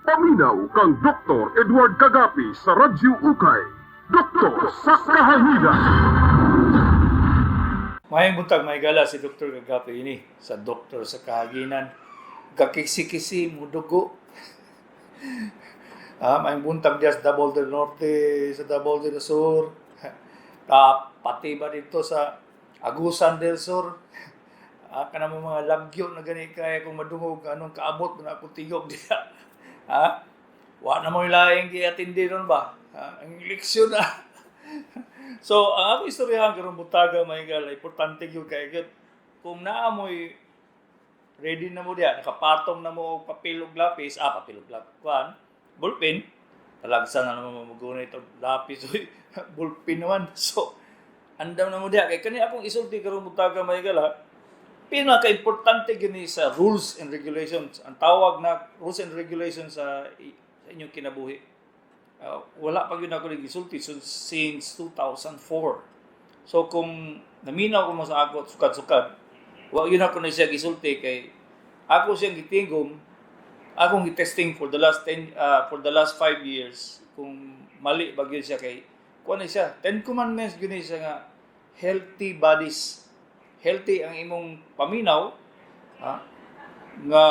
Paminaw kang Dr. Edward Kagapi sa Radyo Ukay. Doktor sa Kahaginan. Maayong buntag, mga higala, si Dr. Kagapi ini sa Doktor sa Kahaginan. Kakisi-kisi mo dugo. Maayong buntag diya sa Davao del Norte, sa Davao del Sur. Pati ba dito sa Agusan del Sur? Kana mo mga lagyo na gani kaya kung madungog anong kaabot mo na akong tigog diya. Ha? Wa na mo laing giatindi ron ba? Ha? Ang leksyon na. So, ang ako istoryahan karong buntaga, mga higala, importante gyud kay gyud. Kung naa mo'y ready na mo diya, nakapatong na mo og papel ug lapis, papel ug lapis, kuan, ballpen, talagsa na naman mo magunit og lapis, uy, ballpen naman. So, andam na mo diya. Kay kani akong isulti karong buntaga, mga higala, pinaka-importante gyud ni sa rules and regulations. Ang tawag na rules and regulations sa inyong kinabuhi. Wala pa gyud ako gisulti so, since 2004. So kung naminaw ko mo sa ako sukad-sukad, wa gyud ako na siya gisulti kay ako siyang gitingom, akong gitesting for the last 5 years kung mali ba gyud siya kay kuan ni siya, 10 Commandments gyud ni siya nga healthy bodies. Healthy ang imong paminaw, ha? Nga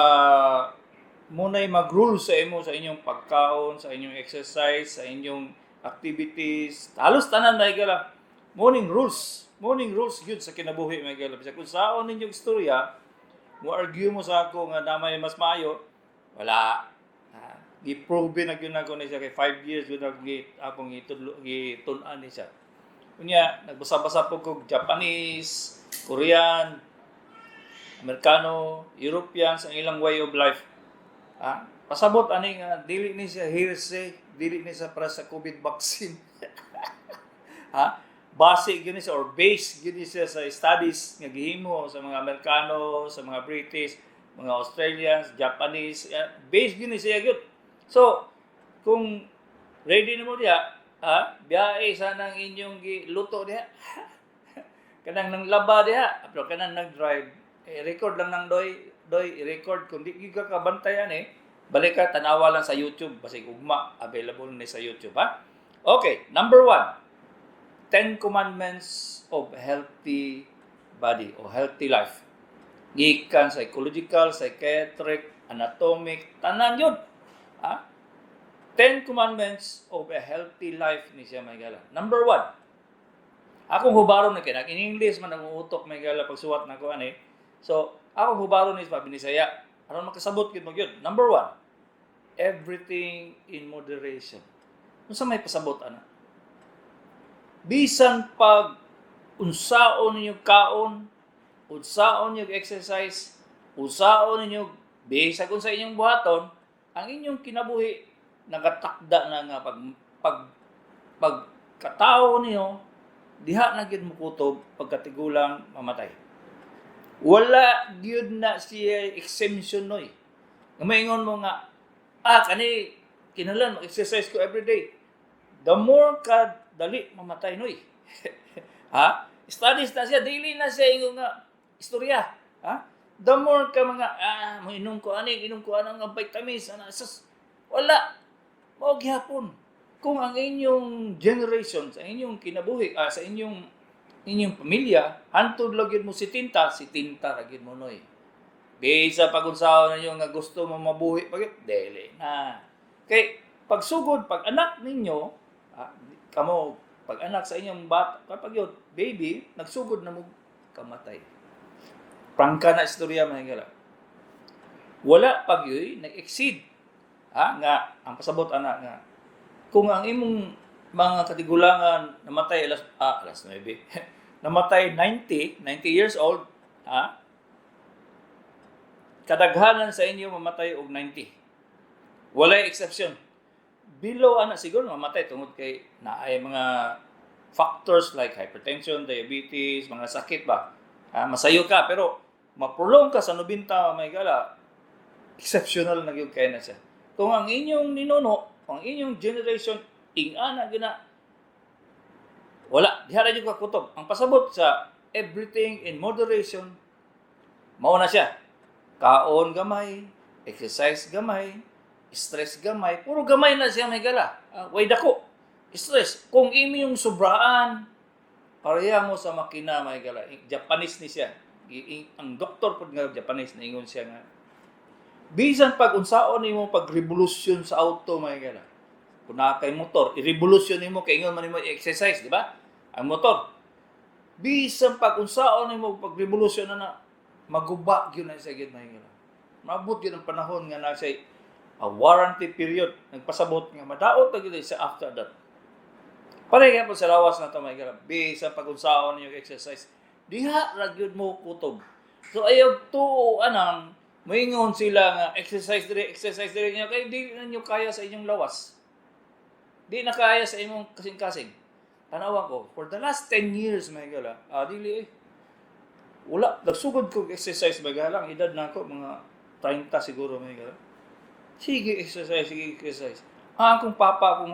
muna'y mag-rule sa imo sa inyong pagkaon, sa inyong exercise, sa inyong activities. Halos tanan na higala. Morning rules. Morning rules gyud sa kinabuhi, mga higala. Bisag kung saon ninyong istorya, mo argue mo sa ako nga namay mas maayo, wala. Gi-prove na gyud nako ni siya kay 5 years gyud ako akong gitudlo gitun-an ni siya. Unya, nagbasa-basa po kog Japanese, Korean, Amerikano, Europeans ang ilang way of life. Pasabot ani nga dili ni siya hearsay, dili ni siya para sa COVID vaccine. Ha? Base gyud ni siya or base gyud ni siya sa studies nga gihimo sa mga Amerikano, sa mga British, mga Australians, Japanese, base gyud ni siya gyud. So, kung ready na mo diha, ha? Biyahe sa nang inyong giluto diha. Kanang nang laba diha, pero kanang nag-drive, eh, record lang nang doy, doy, i-record kung di gyud ka kabantayan eh, balik ka tanawa lang sa YouTube basig ugma available ni sa YouTube, ha. Okay, number 1. 10 Commandments of healthy body o healthy life. Gikan psychological, psychiatric, anatomic, tanan yun. Ha? 10 Commandments of a healthy life ni siya, mga higala. Number 1. Akong hubaron na kay in English man ang utok, mga higala, pagsuwat nako ani. So, akong hubaron ni sa Binisaya aron makasabot gyud mo gyud. Number 1. Everything in moderation. Unsa may pasabot ana? Bisan pag unsaon ninyo kaon, unsaon ninyo exercise, unsaon ninyo bisag unsa inyong buhaton, ang inyong kinabuhi nagatakda na nga pag pag pag katao niyo diha na gyud mokutob pagkatigulang mamatay. Wala gyud na siya exemption noy. Nga maingon mo nga kani kinahanglan mag-exercise ko everyday. The more ka dali mamatay noy. Ha? Studies na siya, dili na siya ingon nga istorya. Ha? The more ka mga mo inom ko ani, inom ko anang nga vitamins, ana sus, wala. Mao gihapon. Kung ang inyong generation, sa inyong kinabuhi, sa inyong inyong pamilya, hantod lang gyud mo si tinta, si tinta ra gyud mo noy. Bisa pag unsaon ninyo nga gusto mo mabuhi pag dili na. Kay pagsugod pag anak ninyo, kamo pag anak sa inyong bata, kapag yun, baby, nagsugod na mo kamatay. Prangka na istorya, mga higala. Wala pag yun, nag-exceed. Ha? Nga, ang pasabot ana nga, kung ang imong mga katigulangan namatay alas 9, namatay 90 years old, ha? Kadaghanan sa inyo mamatay og 90. Walay exception. Below ana siguro mamatay tungod kay naay mga factors like hypertension, diabetes, mga sakit ba. Masayo ka pero maprolong ka sa 90, mga higala, exceptional na gyud kay na siya. Kung ang inyong ninuno, kung ang inyong generation ing-ana gina wala, diha ra jud ka kutob. Ang pasabot sa everything in moderation, mao na siya. Kaon gamay, exercise gamay, Stress gamay, puro gamay na siya, mga higala. Way dako. Stress. Kung imong sobraan, pareha mo sa makina, mga higala. Japanese ni siya. Ang doktor pud nga Japanese, naingon siya nga bisan pag unsaon nimo pag revolusyon sa auto, mga higala. Kung naa kay motor, i-revolusyon nimo kay ingon man nimo i-exercise, di ba? Ang motor. Bisan pag unsaon nimo pag revolusyon na na maguba gyud na siya gyud, mga higala. Maabot gyud ang panahon nga na siya a warranty period, nagpasabot nga madaot na gyud siya after that. Pareha po sa lawas na to, mga higala. Bisan pag unsaon ninyo exercise, diha ra gyud mo kutob. So ayaw tuo anang moingon sila nga exercise diri niyo kay di na ninyo kaya sa inyong lawas. Di na kaya sa imong kasing-kasing. Tanawa ko, for the last 10 years, mga higala, dili eh. Wala, nagsugod ko exercise, mga higala, ang edad na ako, mga 30 siguro, mga higala. Sige, exercise, sige, exercise. Akong papa, akong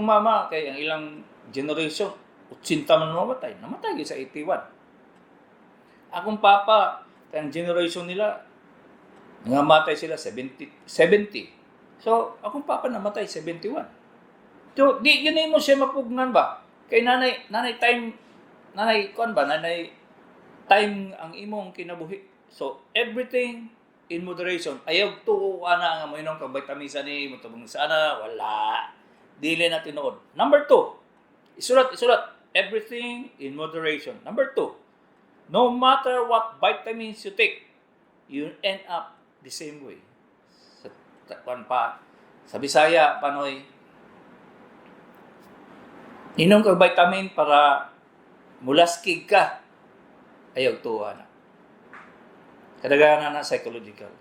mama, kay ang ilang generation, 80 man mamatay, namatay gyud sa 81. Akong papa, kay ang generation nila, namatay sila 70, 70. So, akong papa namatay 71. So, di yun mo siya mapugnan ba? Kay nanay time, nanay kuan ba, nanay time ang imong kinabuhi. So, everything in moderation. Ayaw tuo ana nga moinom kag vitamins ani, motubong sana, wala. Dili na tinuod. Number two, isulat, isulat. Everything in moderation. Number two, no matter what vitamins you take, you end up the same way. Sa kuan pa, sa Bisaya, panoy, inom kag vitamin para mulaskig ka. Ayaw tuwa na. Kadaghanan na psychological.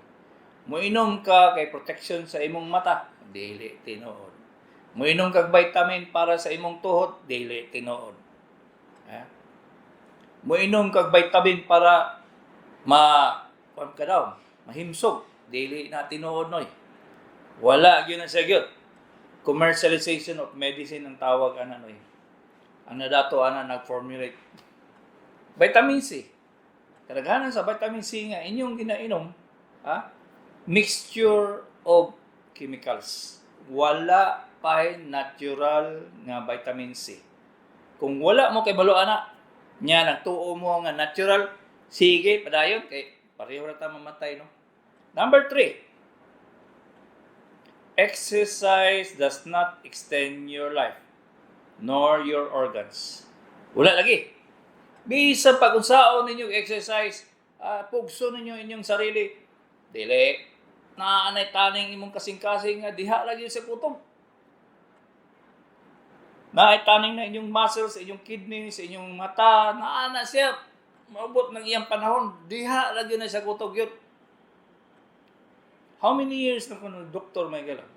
Muinom ka kay protection sa imong mata, dili tinuod. Muinom kag vitamin para sa imong tuhod, dili tinuod. Ha? Muinom kag vitamin para ma kuan ka daw, mahimsog, dili na tinuod noy. Wala gyud na siya gyud. Commercialization of medicine ang tawag ana noy. Ang nadato ana nag-formulate vitamin C. Kadaghanan sa vitamin C nga inyong ginainom, ha? Mixture of chemicals. Wala pa'y natural nga vitamin C. Kung wala mo kay balo ana, nya nagtuo mo nga natural, sige padayon kay pareho ra ta mamatay no. Number three, exercise does not extend your life nor your organs. Wala lagi. Bisan pag unsaon ninyo exercise, pugso ninyo inyong sarili, dili naanay taning imong kasing-kasing nga diha lagi sa kutob. Naay taning na inyong muscles, inyong kidneys, inyong mata, naa na siya maabot ng iyang panahon, diha lagi na sa kutob yun. How many years na ko doktor, may gala?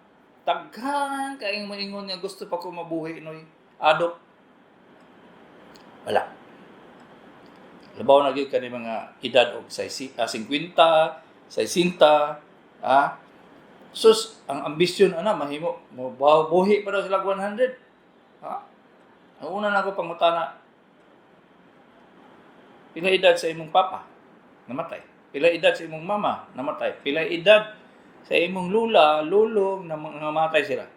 Daghan kaayong moingon nga gusto pa ko mabuhi noy. Adop. Wala. Labaw na gyud kani mga edad og 50, 60, ah. Sus, ang ambisyon ana mahimo mo buhi pa daw sila 100. Ha? Ang una na ako pangutana, pila edad sa imong papa? Namatay. Pila edad sa imong mama? Namatay. Pila edad sa imong lula, lolo na namatay sila?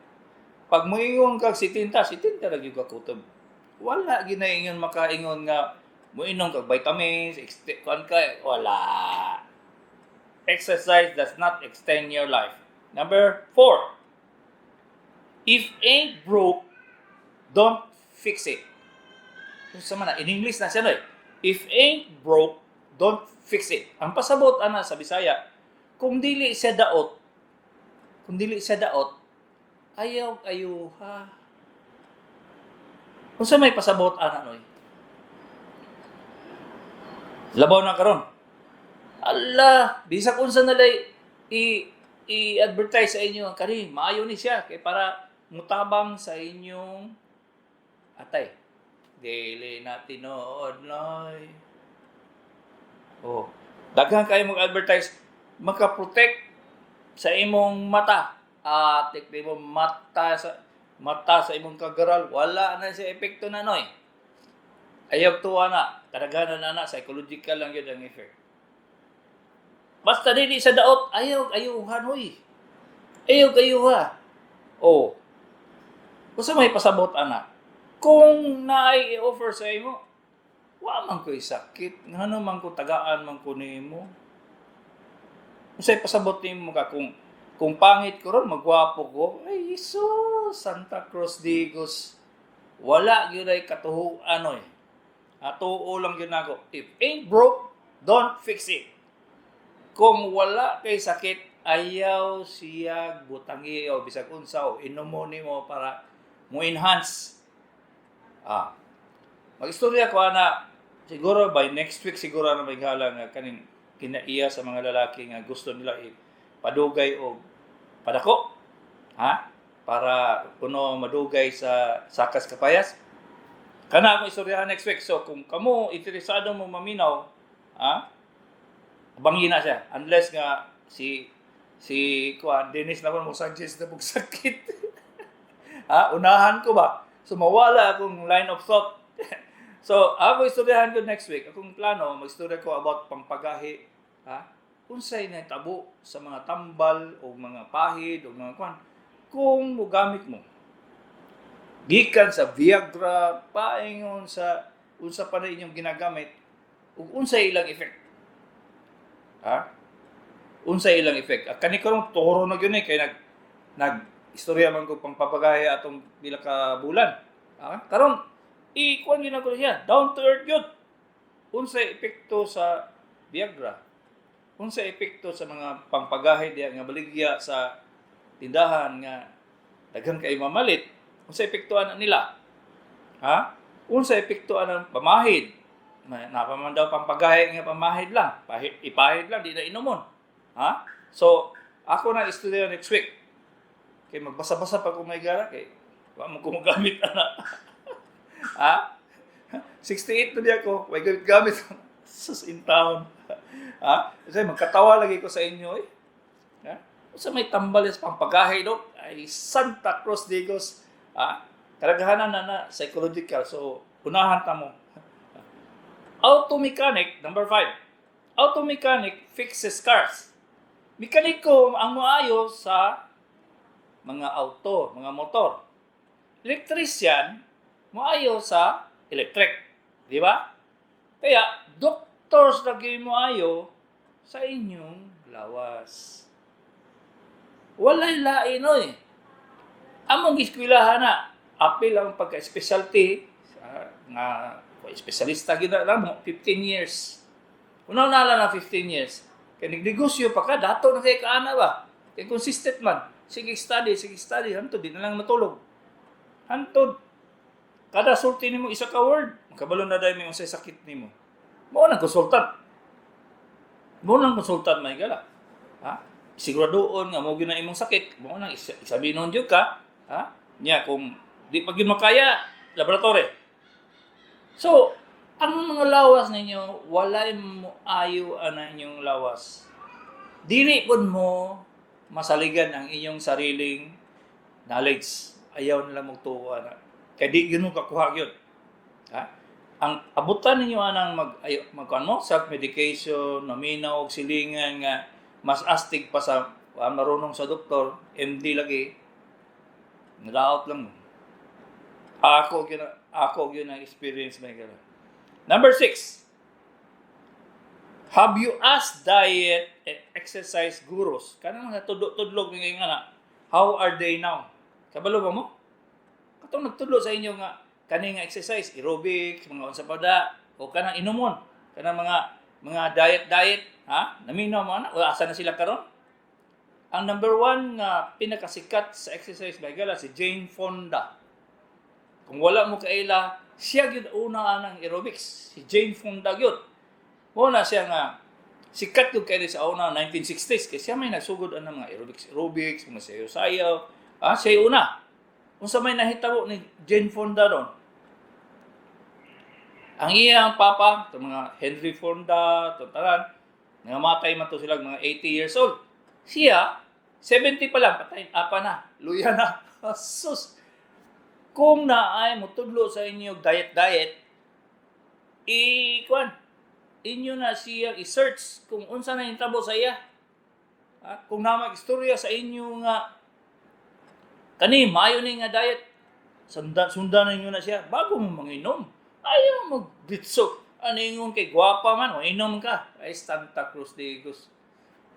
Pag moingon kag 70, 70 ra gyud ka kutob. Wala ginaingon makaingon nga moinom kag vitamins, kuan ka, wala. Exercise does not extend your life. Number four, if ain't broke, don't fix it. Unsa man na? In English na siya no eh. If ain't broke, don't fix it. Ang pasabot ana sa Bisaya, kung dili siya daot, kung dili siya daot, ayaw ayuha. Unsa may pasabot ana noy? Labaw na karon. Allah, bisag unsa na lay i i-advertise sa inyo kani, maayo ni siya kay para mutabang sa inyong atay. Dili na tinuod noy. Oh, daghan kayo mag-advertise maka-protect sa imong mata. Atik di mo mata sa imong kagaral, wala na siya epekto na noy. Ayaw tuwa na, kadaghanan na na, psychological lang yun ang effect. Basta dili sa daot, ayaw, ayuhan, hoy. Ayaw kayo ha. Oh. Unsa may pasabot ana? Kung naay i-offer sa imo, wa man ko'y sakit, ngano man ko tagaan man ko nimo? Unsay pasabot nimo ka kung pangit ko ron, magwapo ko? Ay, Jesus, Santa Cruz Digos. Wala gyud ay katuhuan oy. Atuo lang gyud nako. If ain't broke, don't fix it. Kung wala kay sakit, ayaw siya butangi o bisag unsa o inumo nimo para mo enhance. Ah. Magistorya ko ana siguro by next week, siguro na may gala nga kaning kinaiya sa mga lalaki nga gusto nila ipadugay og padako. Ha? Para kuno madugay sa sakas kapayas. Kana akong istoryahan next week. So kung kamo interesado mo maminaw, ha? Abangi na siya. Unless nga si si kuan Dennis na mo suggest na sakit. Ha? Unahan ko ba? So mawala akong line of thought. So ako istoryahan ko next week. Akong plano, magstorya ko about pangpagahi, ha? Unsay nahitabo sa mga tambal o mga pahid o mga kuan kung mogamit mo. Gikan sa Viagra, paingon sa unsa pa na inyong ginagamit ug unsay ilang effect. Ha? Unsay ilang effect? Ah, kani karon turo na gyud ni kay nag nag istorya man ko pangpapagahi atong pila ka bulan. Ha? Karon i-kuan gyud nako siya, down to earth gyud. Unsay epekto sa Viagra? Unsay epekto sa mga pangpagahi diya nga baligya sa tindahan nga daghan kay mamalit? Unsay epekto ana nila? Ha? Unsay epekto anang pamahid? Napa man daw pampagahi nga pamahid lang. Pahid, ipahid lang, di na inumon. Ha? So, ako na istorya next week. Kay magbasa-basa pa ko may gara kay wa mo ko mogamit ana. Ha? 68 na diya ko, way gamit-gamit. Sus in town. Ha? Kasi magkatawa lagi ko sa inyo eh. Ha? Unsa may tambal sa pampagahi do? Ay, Santa Cruz Digos. Ha? Kadaghanan na na psychological. So, unahan ta mo. Auto mechanic, number 5. Auto mechanic fixes cars. Mekaniko ang moayo sa mga auto, mga motor. Electrician, moayo sa electric. Di ba? Kaya, doctors lagi moayo sa inyong lawas. Walay lain oy. Among giskwelahan na, apil ang pagka-specialty, nga espesyalista gyud na mo, 15 years. Una na na 15 years. Kay nagnegosyo pa ka, dato na kay kaana ba? Kay consistent man. Sige study, hantod di na lang matulog. Hantod kada sulti nimo isa ka word, makabalo na dahil may unsay sakit nimo. Mao nang consultant. Mao nang consultant may gala. Ha? Siguradoon nga mo gyud na imong sakit, mao nang isabinon jud ka, ha? Nya kung di pa gyud makaya, laboratory. So, ang mga lawas ninyo, walay mo ayo ana inyong lawas. Dili pud mo masaligan ang inyong sariling knowledge. Ayaw nila magtuo ana. Kay di gyud mo kakuha gyud. Ha? Ang abutan ninyo anang mag ayo magkuan mo self medication, naminaw og silingan nga mas astig pa sa marunong sa doktor, MD lagi. Nadaot lang mo. Ako gyud ang experience may gala. Number 6. Have you asked diet and exercise gurus? Kanang mga tudlo-tudlog mga nga na, how are they now? Kabalo ba mo? Katong nagtudlo sa inyo nga kani nga exercise, aerobics, mga unsa pa da, o kanang inumon, kanang mga diet diet, ha? Naminaw mo ana, o asa na sila karon? Ang number 1 nga pinakasikat sa exercise by gala si Jane Fonda. Kung wala mo kaila, siya gyud una anang aerobics, si Jane Fonda gyud. Mo na siya nga sikat gyud kay sa una 1960s kay siya may nagsugod anang mga aerobics, aerobics, mga sayaw-sayaw. Ah, siya una. Unsa may nahitabo ni Jane Fonda ron? Ang iyang papa, itong mga Henry Fonda, itong tanan, nangamatay man to sila mga 80 years old. Siya, 70 pa lang, patay, apa na, luya na. Sus! Kung naay mutudlo sa inyo diet-diet, i-kuan, inyo na siya i-search kung unsa na yung tabo sa iya. Ha? Kung naa istorya sa inyo nga kani maayo ni nga diet, sundan sundan ninyo na siya bago mo manginom. Ayaw mo magditso. Ano ingon kay gwapa man, o inom ka. Ay, Santa Cruz de Digos.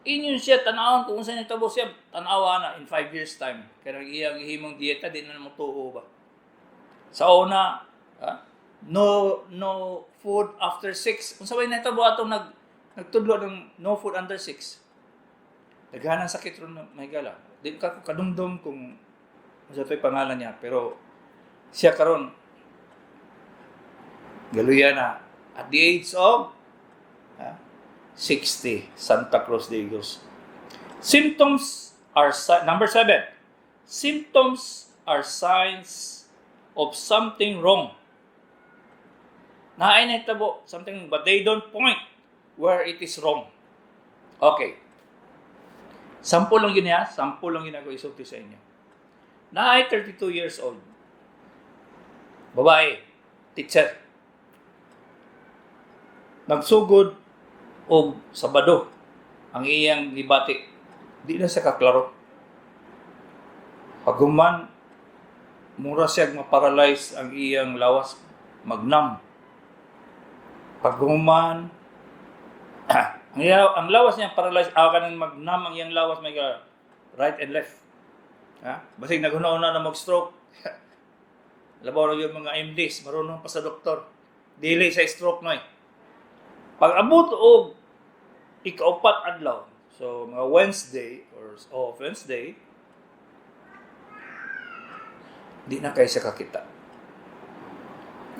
Inyon siya, tanawon kung unsa nitabo siya, tanawa na in 5 years' time. Kaya iyang gihimong dieta, di na mo tuo ba. Sa una, ha? No no food after 6. Unsa bay nahitabo atong nagtudlo ng no food under 6? Daghan ang sakit ron, mahigala. Di ka ko kadumdum kung unsa to'y pangalan niya, pero siya karon galuya na at the age of, ha, 60. Santa Cruz de Digos. Symptoms are number 7. Symptoms are signs of something wrong. Naay nahitabo, something, but they don't point where it is wrong. Okay. Sample lang yun ha. Sample lang yun ako isulti sa inyo. Naay 32 years old. Babae. Teacher. Nagsugod og Sabado ang iyang gibati. Di na siya kaklaro. Paghuman, mura siya ma-paralyze ang iyang lawas, mag-numb. Paghuman, ang lawas niya paralyzed, kanang mag-numb ang iyang lawas, may right and left. Ha? Basig naghuna-huna na mag-stroke. Labaw na yung mga MDs, marunong pa sa doktor. Dili sa stroke noy. Pag abot og ikaupat adlaw, so mga Wednesday or oh, Wednesday, di na kay siya kakita.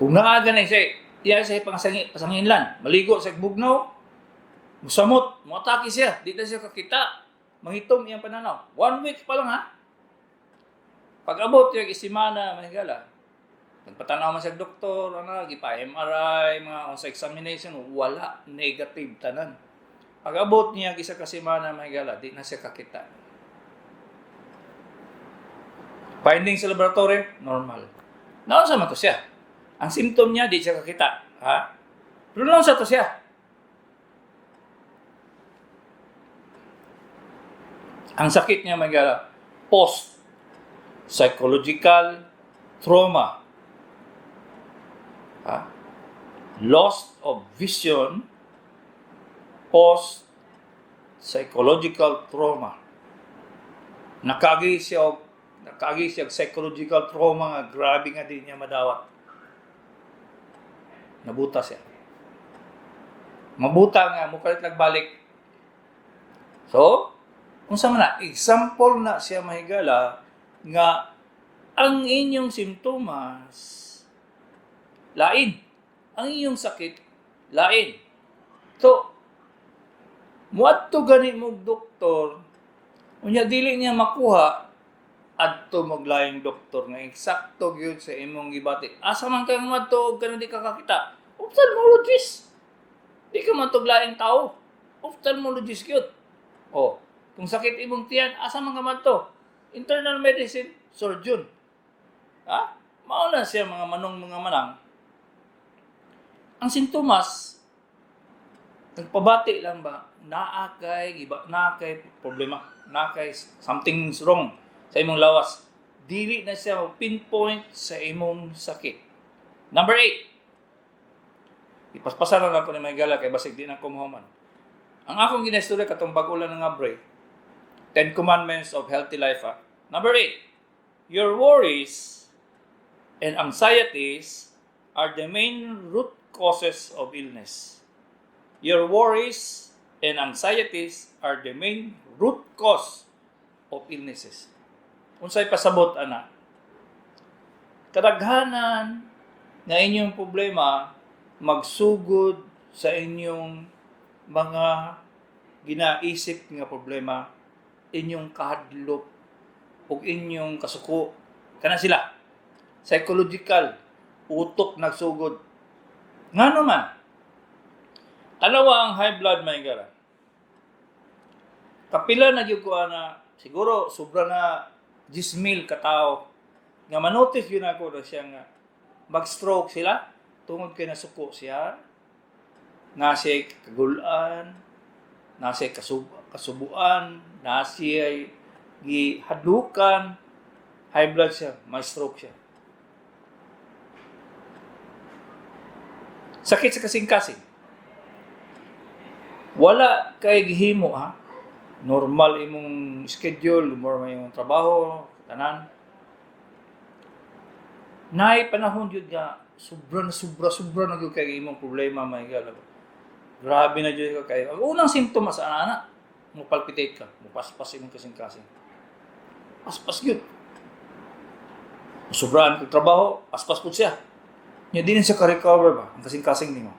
Kung naaga na siya, iya siya pangasangi, pasanginlan, maligo sa bugnaw, musamot, muatake siya, di na siya kakita. Mangitom iyang pananaw. One week pa lang ha. Pag abot yung isimana, mahigala, nagpatanaw man siya doktor, ano, gipa MRI, mga sa examination, wala, negative tanan. Pag abot niya isa ka semana, mahigala, di na siya kakita. Finding sa laboratory, normal. Naunsa man to siya? Ang symptom niya, di siya kakita. Ha? Pero naunsa to siya? Ang sakit niya, mahigala, post psychological trauma. Ha? Loss of vision, post psychological trauma. Nakaagi siya og psychological trauma nga grabe nga di niya madawat. Nabuta siya. Mabuta nga mukalit nagbalik. So, unsa man na example na siya, mahigala, nga ang inyong simptomas lain. Ang inyong sakit lain. So, muadto gani mo doktor, unya dili niya makuha, adto mo laing doktor nga eksakto gyud sa imong gibati. Asa man kang madto og kanang di ka kakita? Ophthalmologist. Di ka matog laing tao. Ophthalmologist gyud. Oh, kung sakit imong tiyan, asa man ka madto? Internal medicine, surgeon. Ha? Mao na siya, mga manong, mga manang. Ang sintomas, nagpabati lang ba, naa kay iba, naa kay problema, naa kay something's wrong sa imong lawas. Dili na siya pinpoint sa imong sakit. Number 8. Ipaspasan na lang ko ni mahigala kay basig di na ko mahuman. Ang akong ginaistorya katong bag-o lang nga break. 10 Commandments of Healthy Life. Ha? Number 8. Your worries and anxieties are the main root causes of illness. Your worries and anxieties are the main root cause of illnesses. Unsay pasabot ana? Kadaghanan nga inyong problema magsugod sa inyong mga ginaisip nga problema, inyong kahadlok ug inyong kasuko. Kana sila. Psychological, utok nagsugod. Ngano man? Tanawa ang high blood, mahigala. Kapila na gyud ko ana, siguro sobra na 10,000 ka tawo nga manotice yun ako na siya nga mag-stroke sila tungod kay nasuko siya, na siya kagulan, na siya kasubuan. na siya gihadlukan, high blood siya, may stroke siya. Sakit sa kasing-kasing. Wala kay gihimo ha. Normal imong schedule, normal imong trabaho, tanan. Naay panahon jud nga sobra na sobra sobra na gyud kay imong problema, may gala. Grabe na jud ka kay. Ang unang simptomas sa ana, mo palpitate ka, mo paspas imong kasing-kasing. Paspas gyud. Sobraan kag trabaho, paspas pud siya. Nya di na siya ka-recover ba ang kasing-kasing nimo.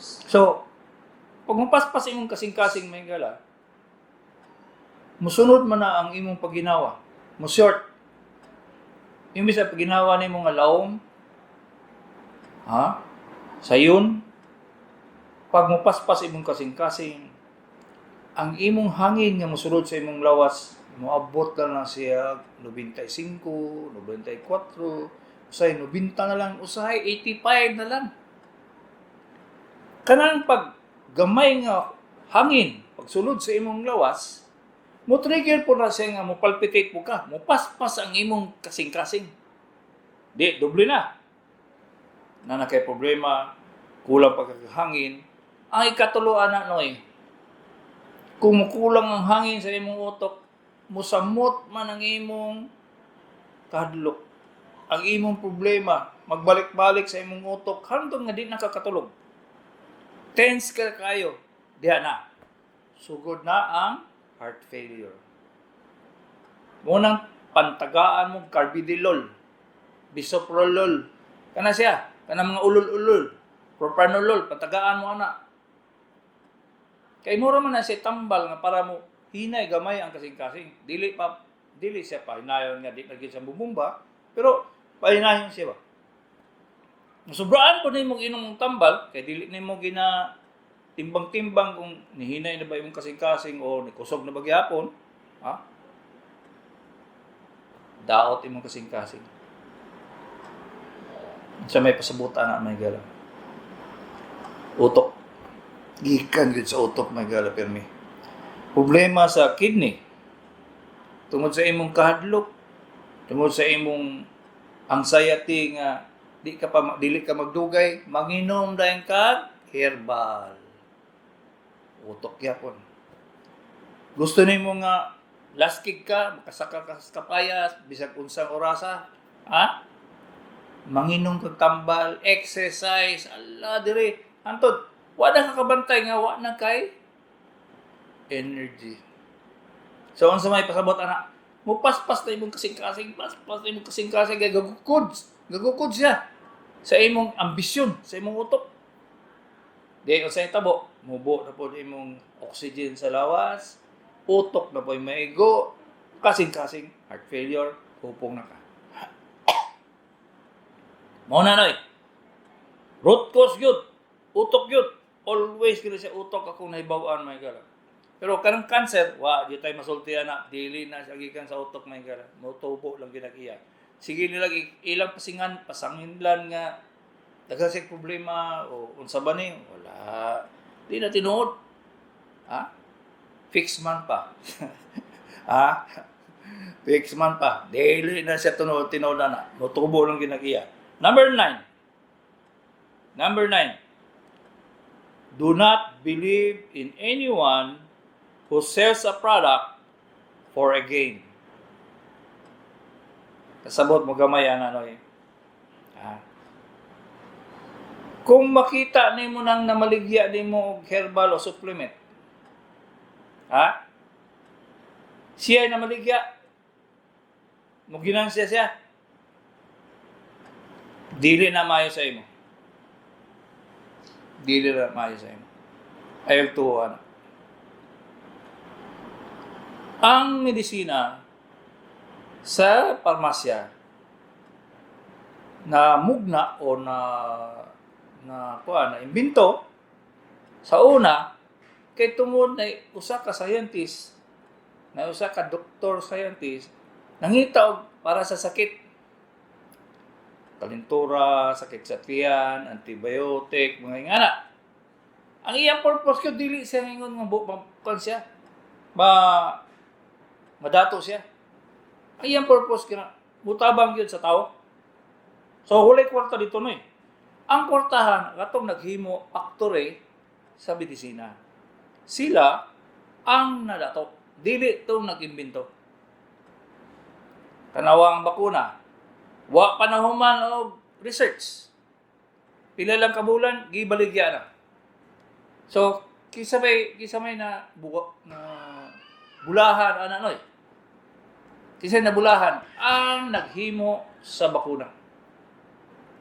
So, pag mapaspas imong kasing-kasing, may gala, musunod man na ang imong paginawa. Mo short. Imbis sa paginawa nimo nga lawom, ha? Sayon, pag mupaspas imong kasing-kasing, ang imong hangin nga mosulod sa imong lawas, moabot na lang siya 95, 94, usahay 90 na lang, usahay 85 na lang. Kanang pag gamay nga hangin, pagsulod sa imong lawas, mo trigger po na siya nga mo palpitate po ka, mo paspas ang imong kasing-kasing. Di, doble na. Na na kay problema, kulang pagkakahangin. Ang ikatulo ana noy, kung mukulang ang hangin sa imong utok, musamot man ang imong kahadlok. Ang imong problema, magbalik-balik sa imong utok, hantong nga di nakakatulog. Tense ka kayo, diha na. Sugod na ang heart failure. Munang pantagaan mo carvedilol, bisoprolol, kana siya, kana mga ulol-ulol, propranolol, pantagaan mo ana. Kay mura man na siya tambal nga para mo hinay gamay ang kasing-kasing. Dili pa dili siya pahinayon nga di na gyud siya bumumba, pero pahinayon siya ba. Sobraan po nimo inom og tambal kay dili nimo gina timbang-timbang kung nihinay na ba imong kasing-kasing o nikusog na ba gihapon, ha? Daot imong kasing-kasing. Sa may pasabutan na may gala. Utok. Gikan gyud sa utok may gala pirmi. Problema sa kidney. Tungod sa imong kahadlok, tungod sa imong anxiety nga di ka pa dili ka magdugay, manginom dayon kag herbal. Utok gyapon. Gusto nimo nga laskig ka, makasaka ka sa kapayas, bisag unsang orasa, ha? Manginom kag tambal, exercise, ala dire. Antod, wa na ka kabantay nga wa na kay energy. So unsa may pasabot ana? Mupaspas na imong kasing-kasing, paspas na imong kasing-kasing kay gagukod. Gagukod siya sa imong ambisyon, sa imong utok. Di unsa tabo, mubo na po imong oxygen sa lawas, utok na po maigo, kasing-kasing, heart failure, kupong na ka. Mao na noy. Root cause yun. Utok yun. Always kini siya utok akong nahibaw-an may gala. Pero kanang cancer, wa di tayo masultian na dili na siya gikan sa utok may gala. Motubo lang ginagiya. Sige nila ilang pasingan, pasanginlan nga daghan siya problema o unsa ba ni? Wala. Di na tinuod. Ha? Fix man pa. Ha? Fix man pa. Dili na siya tinuod, tinuod na na. Motubo lang ginagiya. Number 9. Number 9. Do not believe in anyone who sells a product for a gain. Kasabot mo gamay ana noy. Ha? Kung makita nimo nang namaligya nimo og herbal o supplement, ha? Siya ay namaligya. Mo ginansya siya. Dili na maayo sa imo. Dili na maayo sa imo. Ayaw tuwa na. Ang medisina sa parmasya na mugna o na na kuan na imbento sa una kay tungod na usa ka scientist, na usa ka doktor scientist nangita og para sa sakit kalintura, sakit sa tiyan, antibiotic, mga ingana. Ang iyang purpose ko dili siya ingon nga kuan siya. Madato siya. Ay, ang purpose kina mutabang gyud sa tao. So walay kwarta dito no eh. Ang kwartahan katong naghimo factory sa medisina. Sila ang nadato. Dili tong nag-imbento. Tanawa ang bakuna. Wa pa na human og research. Pila lang ka bulan, gibaligya na. So, kisa may na buwa, na bulahan ana noy. Kisa nabulahan ang naghimo sa bakuna.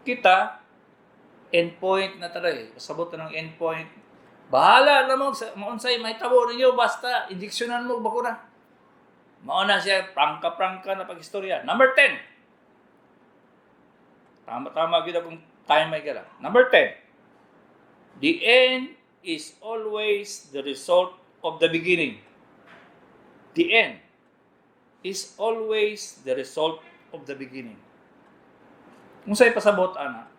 Kita endpoint na tayo. Pasabot na ng endpoint. Bahala na mo sa maunsay mahitabo ninyo, basta injeksyonan mo og bakuna. Mao na siya prangka-prangka na pag-istorya. Number 10. Tama-tama gyud akong time may gala. Number 10. The end is always the result of the beginning. The end is always the result of the beginning. Kung sa'y pasabot, ana,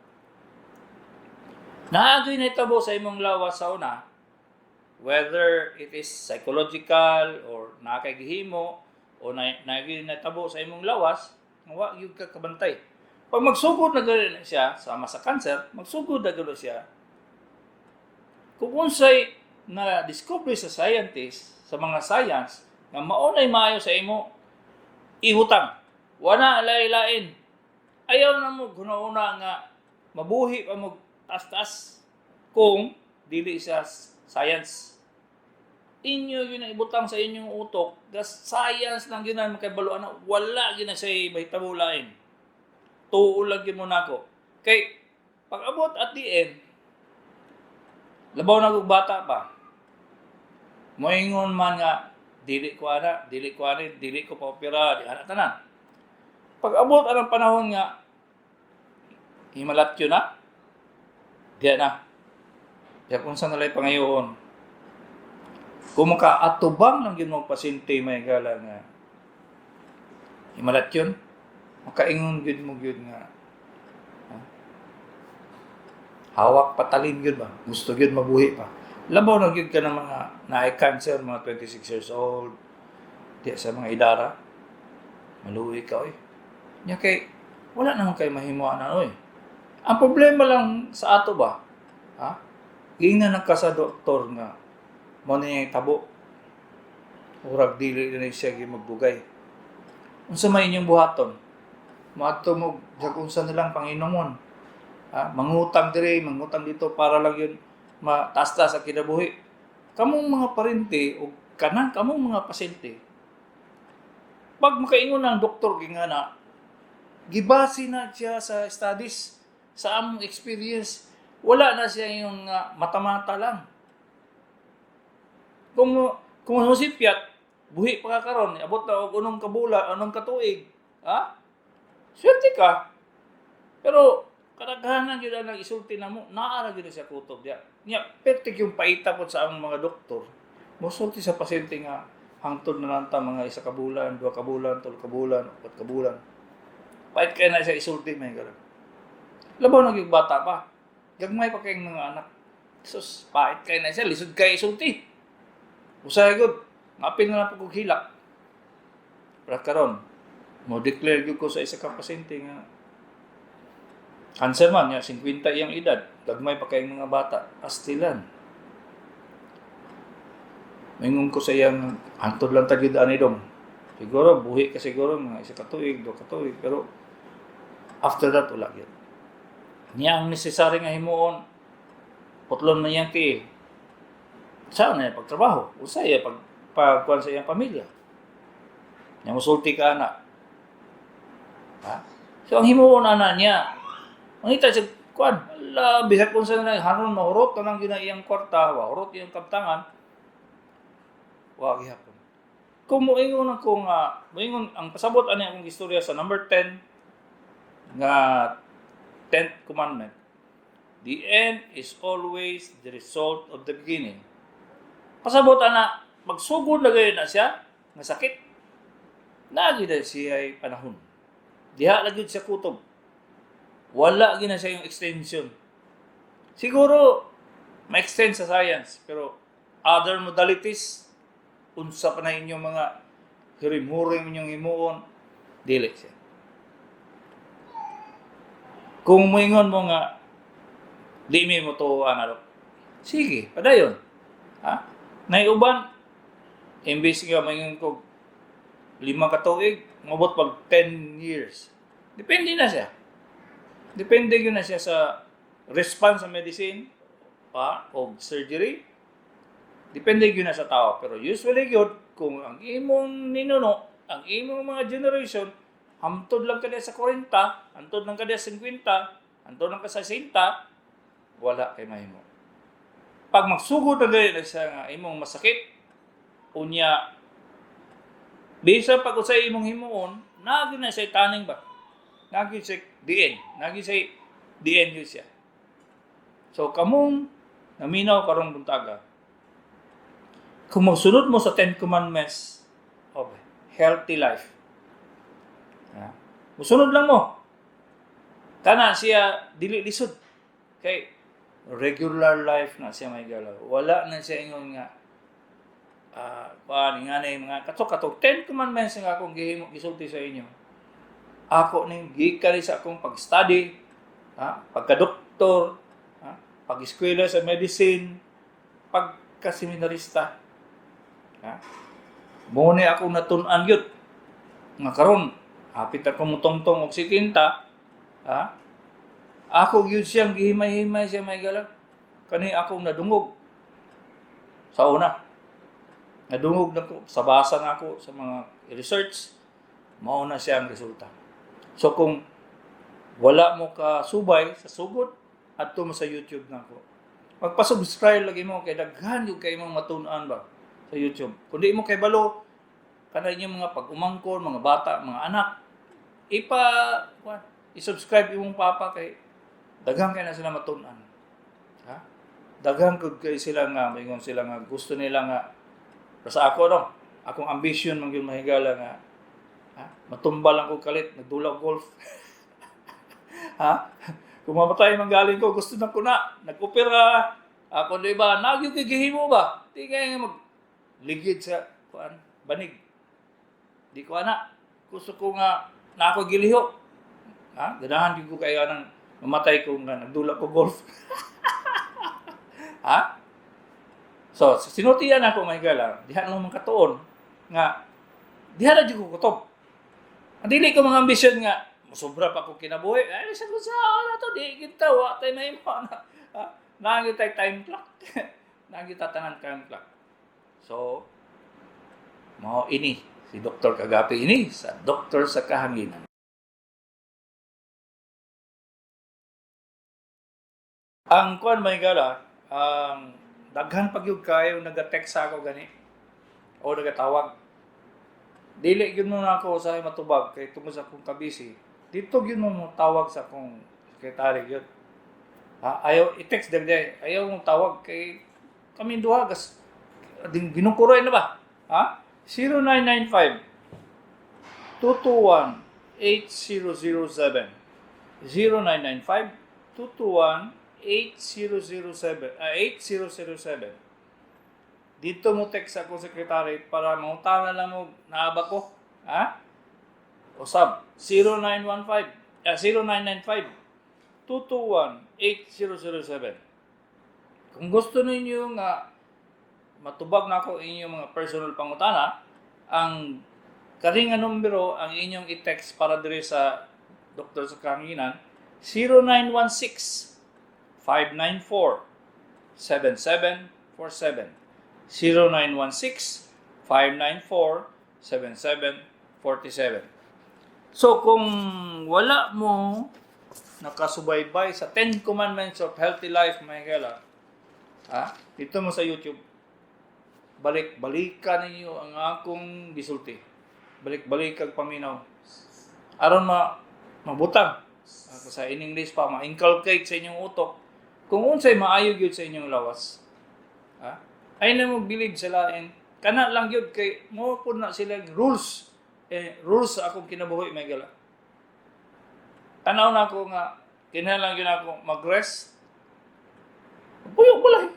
naa gyoy nahitabo sa imong lawas sa una, whether it is psychological or naa kay gihimo o na naa gyoy nahitabo sa imong lawas, nga wa gyud ka kabantay. Pag magsugod na gani siya, sama sa cancer, magsugod na gani siya, kung unsay na discovery sa scientist, sa mga science, nga mao na'y maayo sa imo, ibutang. Wala lain-lain. Ayaw na mo guna-una nga mabuhi pa mo taas-taas kung dili siya science. Inyo yun ang ibutang sa inyong utok, the science lang yun ang makabalo na wala gyud na siya mahitabo lain. Tuo lang gyud mo nako. Kay pag abot at the end, labaw na og bata pa. Moingon man nga dili ko ana, dili ko ani, dili ko pa opera, di ana tanan. Pag abot anang panahon nga himalatyo na, diya na. Diya kung saan nalay pangayoon. Kung makaatubang lang yun mong pasyente may gala nga himalatyon, makaingon gyud mo gyud nga ha? Hawak patalim gyud ba, gusto gyud mabuhi pa. Labaw na gyud ka ng mga naay cancer, mga 26 years old, di sa mga idara, maluwi ka oy. Nya kay wala naman kay mahimo ana oy. Ang problema lang sa ato ba, ha? Giingnan na ka sa doktor nga mo na tabo. Urag dili na siya gyud magbugay. Unsa may inyong buhaton? Moadto mo jag unsa nilang panginomon. Ha? Mangutang diri, mangutang dito para lang yun mataas-taas ang kinabuhi. Kamong mga parente o kanang kamong mga pasyente, pag makaingon ang doktor gingana, gibase na siya sa studies, sa among experience, wala na siya yung mata-mata lang. Kung sipyat, buhi pa ka karon, abot na og unong kabula, unong katuig, ha? Swerte ka. Pero kadaghanan gyud ang isulti namo, naa ra gyud siya kutob diya. Nya pertik yung paita pod sa among mga doktor. Mosulti sa pasyente nga hangtod na lang ta mga 1 ka bulan, 2 ka bulan, 3 ka bulan, 4 ka bulan. Pait kay na siya isulti may karon. Labaw na gyud bata pa. Gagmay pa kayong mga anak. Sus, pait kay na siya, lisod kay isulti. Usahay gud, ngapil na lang po kog hilak. Pero karon, mo declare gyud ko sa isa ka pasyente nga cancer man niya, 50 iyang edad, gagmay pa kayong mga bata, astilan. Maingon ko sa iyang hantod lang ta gyud ani dong. Siguro buhi ka siguro mga 1 ka tuig, 2 ka tuig, pero after that wala gyud. Niya ang necessary nga himuon, putlon na iyang tiil. Saan na pagtrabaho? Usay pag pagkuan sa iyang pamilya. Nya musulti ka ana. Ha? So ang himuon ana niya, mangita siya kuan, ala bisag kung sa na haron mahurot na lang gyud ang iyang kwarta, mahurot iyang kabtangan. Wa gihapon. Kung moingon ako nga, moingon ang pasabot ani akong istorya sa number 10 nga 10th commandment. The end is always the result of the beginning. Pasabot ana, magsugod na gayon na siya nga sakit. Naa gyud na siya ay panahon. Diha lang gyud siya kutob. Wala gyud na siya yung extension. Siguro ma-extend sa science, pero other modalities Unsa pa na inyong mga hirim-hurim inyong himuon, dili siya. Kung moingon mo nga di mi mo tuo ana, sige, padayon. Ha? Naiuban imbes nga moingon ko 5 ka tuig, mobot pag 10 years. Depende na siya. Depende gyud na siya sa response sa medicine pa o surgery. Depende gyud na sa tao. Pero usually gyud kung ang imong ninuno, ang imong mga generation, hamtod lang ka sa 40, hamtod lang ka sa 50, hamtod lang ka sa 60, wala kay mahimo. Pag magsugod na gani na siya nga imong masakit, unya bisa pag usay imong himuon, naagi na siya taning ba? Naagi siya diin, naagi siya diin yun siya. So kamong naminaw karong buntaga, kung magsunod mo sa 10 Commandments of healthy life, ha? Musunod lang mo. Kana siya dili lisod. Kay regular life na siya may galaw. Wala na siya ingon nga kuan nga na mga katok-katok 10 Commandments nga akong gihimo gisulti sa inyo. Ako ning gikan sa akong pag-study, ha, pagka-doktor, ha, pag-eskwela sa medicine, pagka-seminarista. Ha? Mo ni akong natun-an gyud nga karon hapit ako mutongtong og 70, ha? Ako gyud siyang gihimay-himay siya may galaw. Kani akong nadungog sa una. Nadungog na ko, sa basa na ako sa mga research, mao na siya ang resulta. So kung wala mo ka subay sa sugod, adto mo sa YouTube na ako. Magpa-subscribe lagi mo kay daghan gyud kay imong matun-an ba sa YouTube. Kung di mo kay balo kana inyong mga pag-umangkon, mga bata, mga anak, ipa i-subscribe imong papa kay daghan kay na sila matun-an. Ha? Daghan kud kay sila nga maingon sila nga gusto nila nga sa ako no, akong ambisyon man gyud mahigala nga ha, matumba lang ko kalit nagdula golf. Ha? Kung mamatay man galing ko, gusto na ko na. Nag-opera ako, di ba? Nagyo kay gihimo ba? Di kay nga magligid sa kuan, banig. Di ko ana. Gusto ko nga na ako gilihok. Ha? Ganahan gyud ko kayo nang mamatay ko nga nagdula ko golf. Ha? So, sinultian ako may gala, diha lang man katuon nga diha na jud ko kutob. Ang dili ko mga ambisyon nga sobra pa ko kinabuhi. Ay, sa ko sa na to di kita wa tay mahimo na. Naa tay time clock. Naa ta tanan time clock. So, mao ini si Dr. Kagapi ini sa Doktor sa Kahanginan. Ang kuan may gala, ang daghan pag gyud kayo naga-text sa ako gani o nagatawag. Dili gyud mo na ako sa matubag kay tungod sa akong kabisi. Dito gyud mo tawag sa akong sekretary gyud. Ha, ayaw i-text dagday, ayaw mong tawag kay kami duha gas ding ginukuroy na ba? Ha? 0995 221 8007. 0995 221 8007, 8007. Dito mo text ako sekretary para mangutana lang mo naaba ko. Ha? Usab 0915 0995 221 8007. Kung gusto ninyo nga matubag na ako inyong mga personal pangutana, ang kani nga numero ang inyong i-text para diri sa Doktor sa Kahanginan, 0916 594 7747. 0916 594 7747. So kung wala mo nakasubaybay sa 10 Commandments of Healthy Life, mga higala, ha? Dito mo sa YouTube, balik-balikan ninyo ang akong gisulti. Balik-balik kag paminaw. Aron mabutang ako sa in English pa, ma-inculcate sa inyong utok kung unsay maayo gyud sa inyong lawas. Ha? Ay na mo believe sa lain. Kana lang gyud kay mo pud na sila rules. Rules sa akong kinabuhi, may gala. Tanaw na ako nga kinahanglan gyud ako mag-rest. Puyok balay.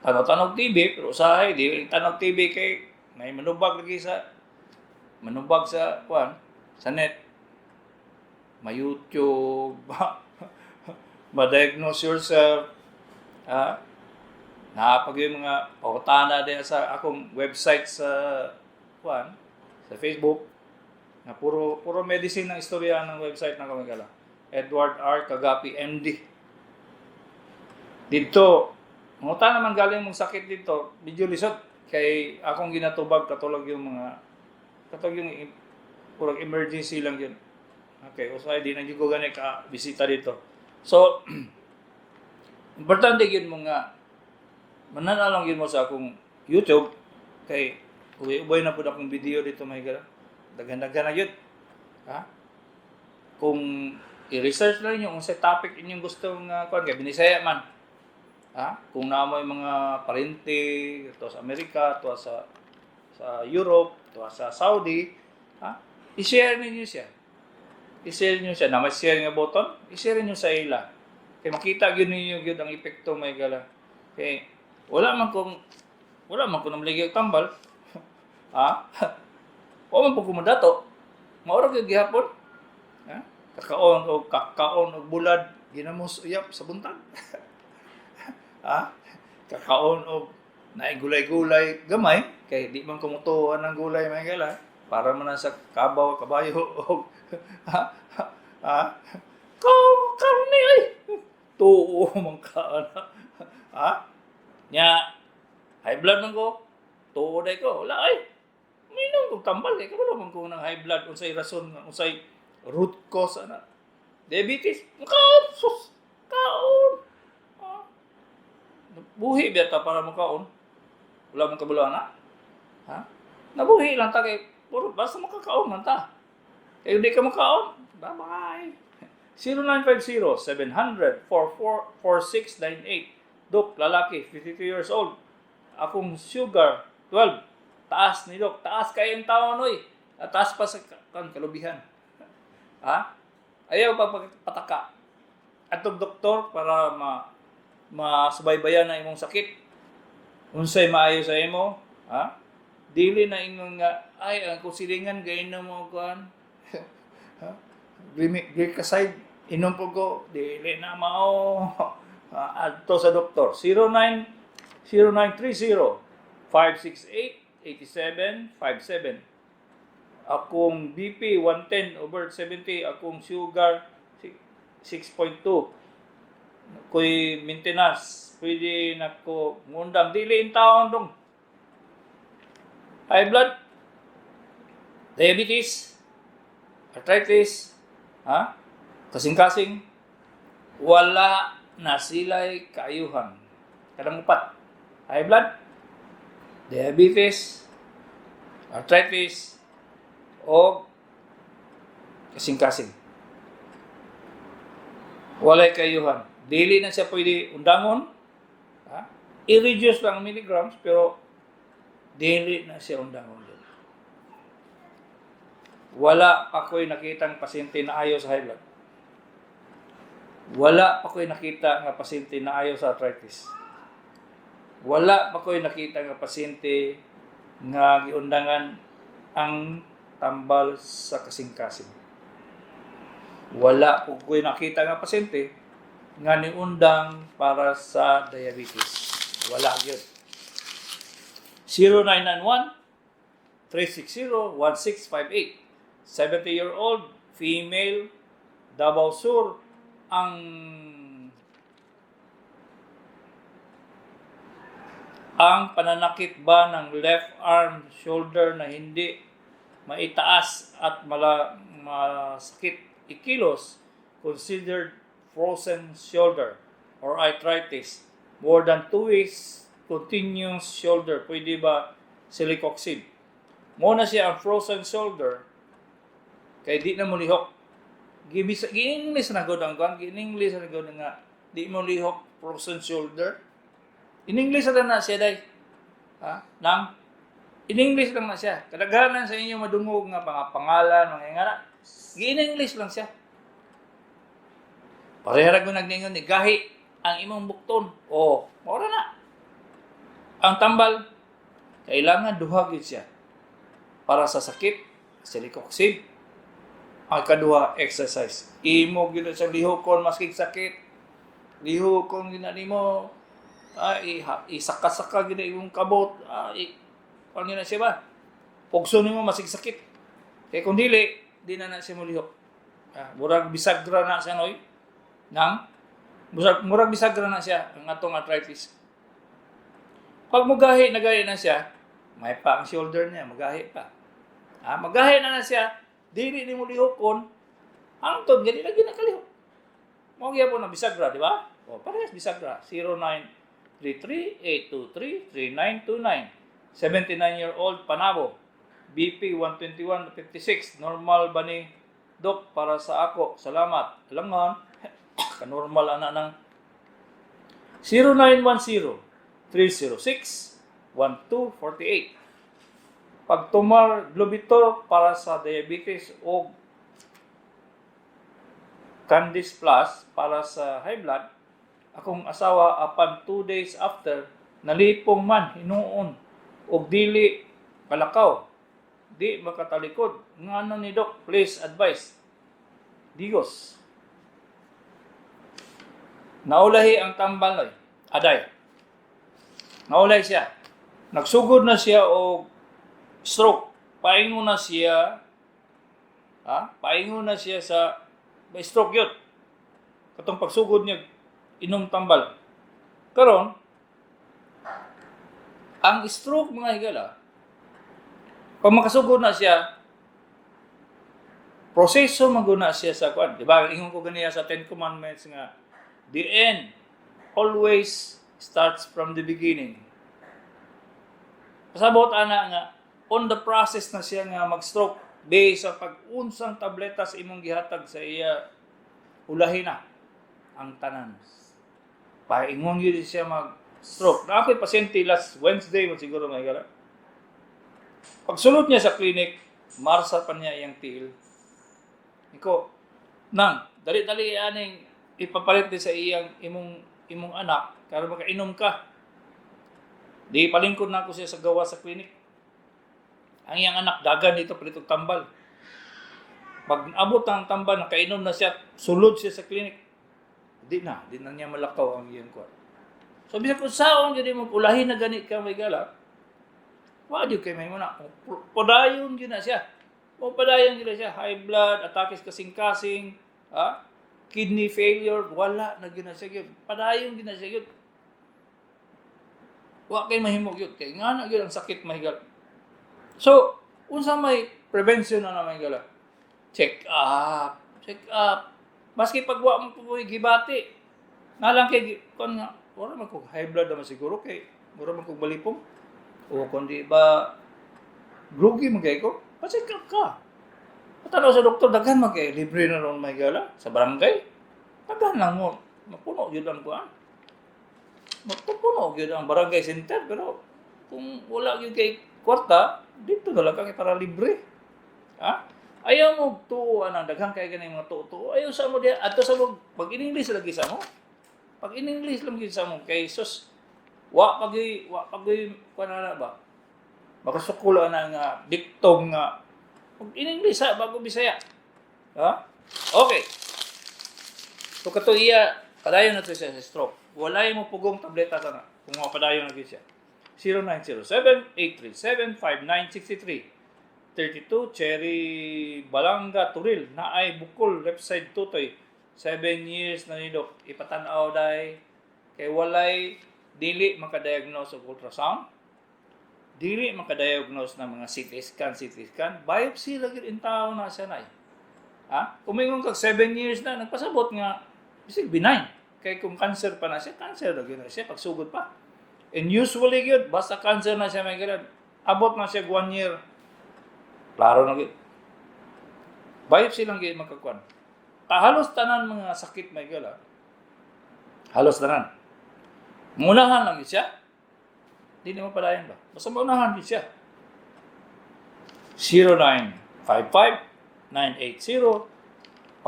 Tanaw-tanaw TV, pero usahay di tanaw TV kay May manubag lagi sa manubag sa kuan sa net. Ma-YouTube, ma-diagnose yourself. Ha? Naa pa yung mga pangutana diha sa akong website sa kuan sa Facebook na puro puro medicine ang istorya ng website ng kamigala. Edward R. Kagapi, MD. Dito, manguta naman galing mong sakit dito, medyo lisod kay akong ginatubag katulog yung mga katulog yung purag emergency lang yun. Okay, usahay di na jud ko gani ka bisita dito. So, importante yun mo nga mananalong yun mo sa akong YouTube kay uwi-uwi na po akong video dito, may gala. Daghan-daghan na yun. Ha? Kung i-research lang niyo kung sa topic inyong gusto nga kuan kay Binisaya man. Ha? Kung naa moy mga parente to sa Amerika, to sa Europe, to sa Saudi, ha? I-share ninyo siya. I-share niyo siya. Na may share nga button, i-share niyo sa ila. Kay makita gyud ninyo gyud ang epekto, may gala. Kay wala man kung namaligya og tambal. Ha? Wa man po ko madato. Mao ra gyud gihapon. Ha? Kakaon og kakaon og bulad ginamos uyap sa buntag. Ha? Kakaon og naay gulay-gulay gamay kay di man kumutuan ng gulay, may gala, para man na sa kabaw kabayo og ha ha ko karne ay tuo man ka ana, ha. Nya high blood man ko, tuo day ko, wala ay minom kog tambal kay kabalo man ko ng high blood, unsay rason, unsay root cause ana. Diabetes, kaon, sus, kaon. Ah. Buhi biya ta para makaon. Wala man kabalo ana, ha. Nabuhi lang ta kay puro basta makakaon man ta. Kay hindi ka makaon, bye bye. 0950 700 444698. Dok, lalaki, 52 years old. Akong sugar, 12. Taas ni Dok. Taas kayong taon, oy. At taas pa sa kan kalubihan. Ha? Ayaw pa pataka. Atong doktor para masubaybayan na imong sakit. Unsay maayo sa imo, ha? Dili na ingon nga ay ang kusilingan gay na mo kuan. Ha? Glycoside inom po ko, dili na mao. Adto sa doktor. 09 0930 568 8757. Akong BP 110/70, akong sugar 6.2. Kuy maintenance, pwede na ko ngundang? Dili in taon dong. High blood, diabetes, arthritis, ha? Kasing-kasing, wala na sila'y kaayuhan. Kanang upat. High blood, diabetes, arthritis, o kasing-kasing. Walay kaayuhan. Dili na siya pwede undangon. Ha? I-reduce lang ang milligrams, pero dili na siya undangon. Wala pa ko'y nakitang pasyente na ayo sa high blood. Wala pa ko'y nakita nga pasyente na ayo sa arthritis. Wala pa ko'y nakita nga pasyente nga giundangan ang tambal sa kasing-kasing. Wala po ko'y nakita nga pasyente nga niundang para sa diabetes. Wala yun. 0991 360 1658. 70-year-old female, Davao Sur, ang pananakit ba ng left arm shoulder na hindi maitaas at masakit ikilos considered frozen shoulder or arthritis? More than 2 weeks continuous shoulder, pwede ba celecoxib? Mo na siya ang frozen shoulder kay di na mo lihok. Gibis gi-English na gud ang kuan, gi-English na gud nga di mo lihok, frozen shoulder. In English na na siya day. Ha? Nang in English lang na siya. Kadaghanan sa inyo madungog nga mga pangalan, mga ngara. Gi-in English lang siya. Pareha ra ko nagningon ni gahi ang imong bukton. Oh, mao ra na. Ang tambal Kailangan duha gyud siya. Para sa sakit, celecoxib. Ang kaduha, exercise. Imo gyud na siyang lihokon maski sakit. Lihokon gyud na nimo. Ah, isaka-saka gyud na imong kabot. Ah, kuan gyud na siya ba? Pugso nimo masig sakit. Kay kung dili, di na na siya molihok. Ah, murag bisagra na siya, noy. Nang murag bisagra na siya ang atong arthritis. Pag mugahi na gani na siya, may pa ang shoulder niya, magahi pa. Ah, magahi na na siya, dili nimo lihokon, hangtod gani lagi na kalihok. Mao gyapon na bisagra, di ba? O, parehas bisagra. 0933-823-3929. 79-year-old Panabo. BP 121/56. Normal ba ni, Dok, para sa ako? Salamat. Alangan. Kanormal ana ng 0910-306-1248. Pagtumar Glubitor para sa diabetes o Candice Plus para sa high blood, akong asawa apan 2 days after nalipong man hinuon og dili kalakaw, di makatalikod. Ngano ni, Dok? Please advise. Digos. Naulahi ang tambal, oy. Aday, naulay siya. Nagsugod na siya og stroke, paingon na siya, ha, paingon na siya sa may stroke yun katong pagsugod niya inom tambal. Karon, ang stroke, mga higala, pag makasugod na siya, proseso maguna siya sa kwan, di ba? Ingon ko ganiya sa Ten Commandments nga the end always starts from the beginning. Pasabot ana nga on the process na siya nga mag-stroke based sa pag-unsang tableta sa imong gihatag sa iya, ulahi na ang tanan. Paingon yun siya mag-stroke. Na ako'y pasyente last Wednesday mo siguro, may gala. Pagsulod niya sa clinic, marsa pa niya iyang tiil. Iko, nang, dali-dali aning ipapalit din sa iyang imong anak karon makainom ka. Di palingkod na ako siya sa gawa sa clinic. Ang iyang anak dagan dito palit og tambal. Pag abot ang tambal, nakainom na siya, sulod siya sa clinic. Di na niya malakaw ang iyang kuwan. So bisag kung saon gyud mo ulahin na gani ka, may gala. Wa gyud kay may muna. Padayon gyud na siya. O padayon gyud na siya. High blood, atake sa kasing-kasing, ha? Kidney failure, wala na gyud na siya gyud. Padayon gyud na siya gyud. Wa kay mahimo gyud kay nga na gyud ang sakit, mahigal. So, unsa may prevention na naman, gala? Check up. Check up. Maski pag wa mo po gibati. Nga lang kay kon nga wala man ko high blood naman siguro kay mura man kog balipong. O kung di ba groggy man kay ko, pa-check up ka. Patanaw sa doktor, daghan man kay libre na ron, may gala sa barangay. Daghan lang mo, mapuno gyud ang kuan. Mapuno gyud ang barangay center, pero kung wala gyud kay kwarta, dito na lang ka kay para libre. Ha? Ayaw mo tuo anang daghan kay ganing mga tuo-tuo. Ayaw sa mo diha adto sa mo pag in English lagi sa mo. Pag in English lang gyud sa mo kay sus wa pa gyud kuan na ba. Makasukula na nga diktong nga pag in English ha bago Bisaya. Ha? Okay. So kato iya padayon na to siya sa stroke. Walay mo pugong tableta sana kung mapadayon na gyud siya. 0907-837-5963. 32, Cherry Balanga Turil, na ay bukol left side tutoy. 7 years na ni, Dok. Ipatan-aw day kay walay dili makadiagnose og ultrasound, dili makadiagnose ng mga CT scan, CT scan, biopsy lagi in tao na siya na. Ha? Kung kag 7 years na, nagpasabot nga bisig benign. Kay kung cancer pa na siya, cancer na gyud na siya pagsugod pa. And usually gyud basta cancer na siya, may ganun, abot na siya 1 year. Klaro na gyud. Biopsy lang gyud magkakuan. Halos tanan mga sakit, may gala. Halos tanan. Munahan lang gyud siya. Di na mapadayon ba? Basta maunahan gyud siya. 0955 980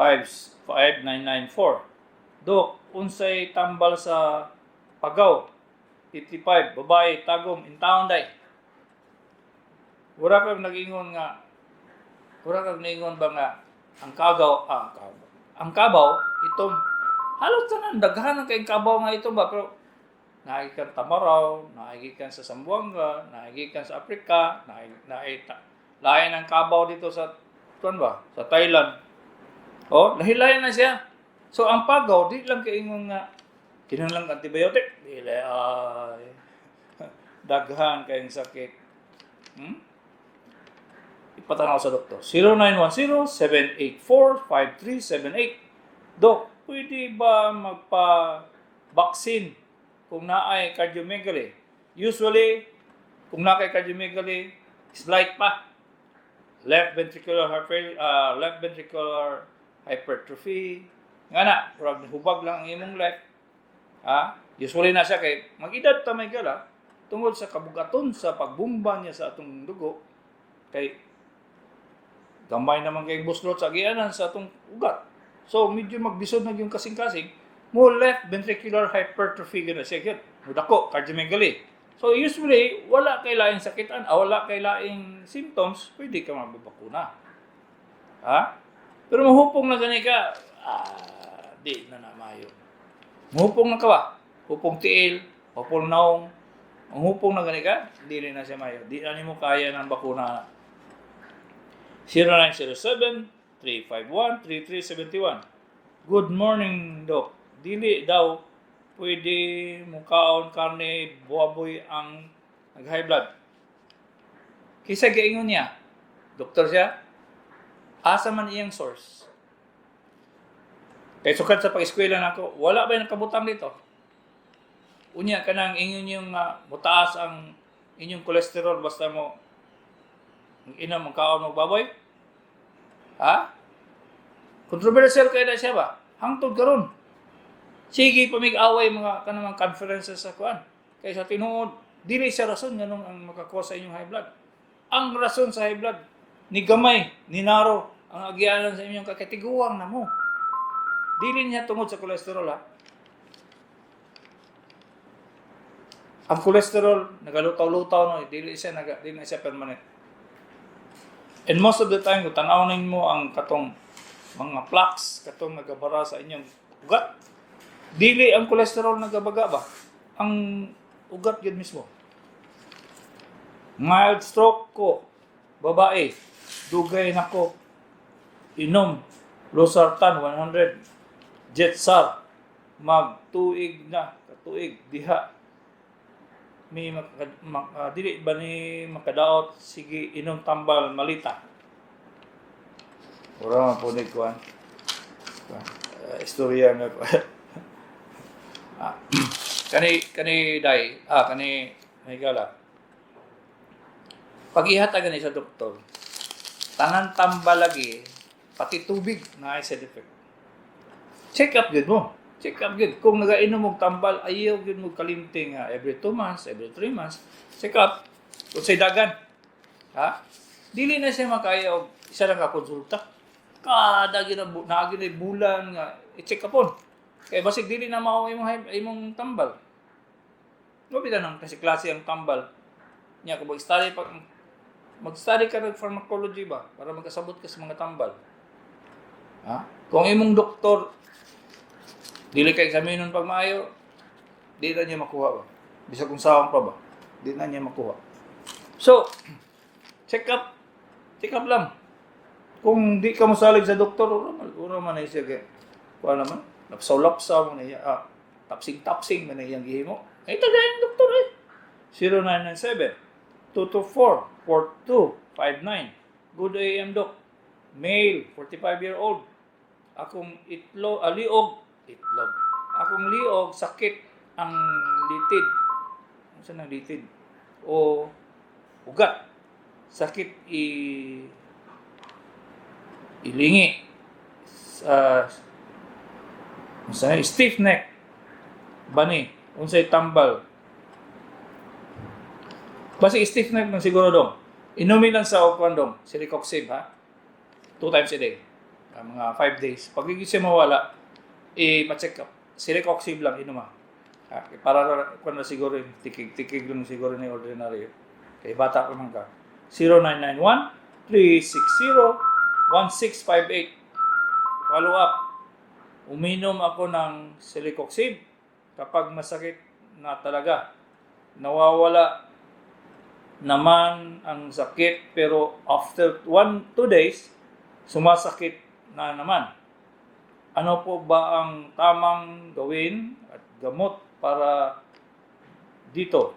5994. Dok, unsay tambal sa pagaw? 55, babae, Tagum, in town day. Wala kang naingon ba nga ang kagaw, ah, ang kabaw. Ang kabaw, itom. Halos tanan daghan ang kayong kabaw nga itom ba, pero nagikan Tamaraw, nagikan sa Zamboanga, nagikan sa Afrika, naay lain ang kabaw dito sa kuan ba, sa Thailand. Oh, lahi-lahi na siya. So ang pagaw di lang kaingon nga kinahanglan antibiotic, dili ay daghan kayong sakit. Ipatanaw sa doktor. 0910-784-5378. Dok, pwede ba magpa-vaccine kung naay cardiomegaly? Usually, kung naa kay cardiomegaly, slight pa. Left ventricular heart failure, left ventricular hypertrophy. Nga na, murag hubag lang ang imong left. Ha? Usually na siya kay mag-edad ta may gala tungod sa kabugaton sa pagbumba niya sa atong dugo kay gamay naman kay buslot sa agianan sa atong ugat. So medyo magbisod na yung kasing-kasing mo, left ventricular hypertrophy gana siya gyud. Mudako cardiomegaly. So usually wala kay laing sakitan, ah, wala kay laing symptoms, pwede ka magbabakuna. Ha? Pero mahupong na gani ka, ah, di na na maayo. Mahupong na ka ba? Hupong tiil, hupong naong, ang hupong na gani ka, di na siya maayo. Di na nimo kaya ng bakuna. 0907-351-3371. Good morning, Doc. Dili daw pwede mukaon karne baboy ang nag-high blood. Kinsa gaingon niya? Doktor siya? Asa man iyang source? Kay sukad sa pag-eskwela nako, wala ba yung nakabutang dito? Unya kanang ingon yung mutaas ang inyong cholesterol basta mo inom ang kaon mo baboy? Ha? Controversial kay na siya ba? Hangtod karon. Sige pamig-away mga kanang conferences sa kuan. Kay sa tinuod, dili siya rason nganong ang makakuha sa inyong high blood. Ang rason sa high blood, ni gamay, ni naro ang agianan sa inyong kakatiguang na mo. Dili niya tungod sa cholesterol, ha. Ang cholesterol nagalutaw-lutaw no, dili na siya permanent. And most of the time kung tan-awon mo ang katong mga plaques katong nagabara sa inyong ugat, dili ang cholesterol nagabaga ba? Ang ugat gyud mismo. Mild stroke ko, babae, dugay nako inom losartan 100 Jetsar, magtuig na katuig diha may maka, dili ba ni makadaot, sige inom tambal malita. Ura man po ni kuan. Istorya nga ah, kani kani dai ah kani may gala pag ihatag ni sa doktor, tanan tambal lagi, pati tubig na ay side effect. Check up gyud mo. Check up gyud. Kung nagainom og tambal, ayaw gyud mo kalimti nga every 2 months, every 3 months, check up. Kung say dagan. Ha? Dili na siya makaya og isa lang ka konsulta. Kada gyud na naa gyud na bulan nga i-check upon. Kay basig dili na mao imong imong tambal. Mo bitaw nang kasi klase ang tambal. Nya kung mag-study pa mag-study ka ng pharmacology ba para magkasabot ka sa mga tambal. Ha? Kung imong doktor dili ka eksaminon pag maayo, di na niya makuha ba. Bisag kung sawang pa ba, di na niya makuha. So, check up. Check up lang. Kung di ka mosalig sa doktor, ura man na siya kay kuha naman, lapsaw-lapsaw man na iya, ah, tapsing-tapsing man na iyang gihimo. Ay, tagay ang doktor eh. 0997-224-4259. Good AM, Doc. Male, 45-year-old. Akong itlo, ah, liog, itlog. Akong liog, sakit ang litid. Ano sa nang litid? O ugat. Sakit i ilingi. Sa stiff neck. Bani, unsay tambal. Basta stiff neck man siguro dong. Inumin lang sa kuan dong, Celecoxib ha. 2 times a day. Mga 5 days. Pag hindi siya mawala, ipa-check up. Celecoxib lang inuma. Ha, para kuan na siguro yung tikig-tikig lang siguro ni ordinary. Kay bata pa man ka. 0991-360-1658. Follow up. Uminom ako ng celecoxib kapag masakit na talaga. Nawawala naman ang sakit, pero after 1-2 days, sumasakit na naman. Ano po ba ang tamang gawin at gamot para dito?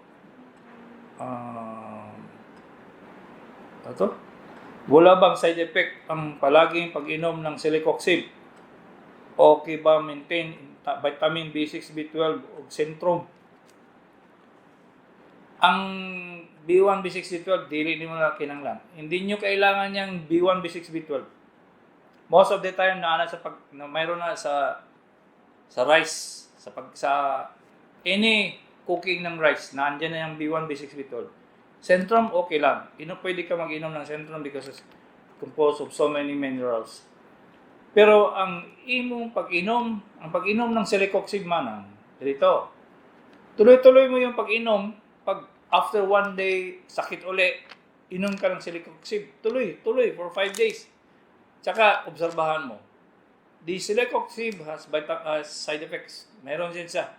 Ito? Wala bang side effect ang palaging pag-inom ng celecoxib? Okay ba maintain vitamin B6, B12 o Centrum? Ang B1, B6, B12, dili nimo na kinanglan. Hindi nyo kailangan yung B1, B6, B12. Most of the time na sa pag na mayroon na sa rice, sa pag sa any cooking ng rice, naandyan na yung B1, B6, B12. Centrum, okay lang. Pwede ka mag-inom ng Centrum because it's composed of so many minerals. Pero ang imong pag-inom, ang pag-inom ng celecoxib, manang, dito, tuloy-tuloy mo yung pag-inom, pag after one day, sakit uli, inom ka ng celecoxib. Tuloy, tuloy for 5 days. Tsaka, obserbahan mo. The celecoxib has side effects. Meron din siya.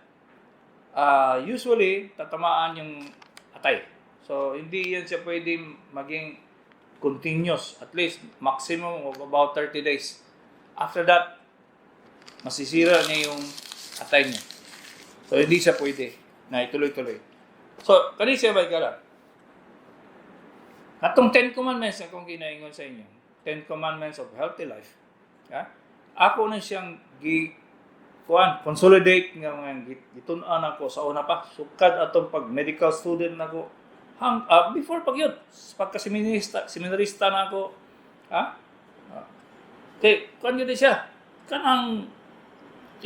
Usually, tatamaan yung atay. So, hindi yan siya pwede maging continuous. At least, maximum of about 30 days. After that, masisira niya yung atay niya. So, hindi siya pwede na ituloy-tuloy. So, kani siya ba ka? Katong 10 Commandments na akong ginaingon sa inyo, 10 Commandments of Healthy Life. Ha? Ako na siyang gi kuan consolidate nga mga gitun-an ako sa una pa, sukad atong pag medical student nako hang before pag yun pagka seminarista seminarista na ako, ha. Kay kuan gyud siya, kanang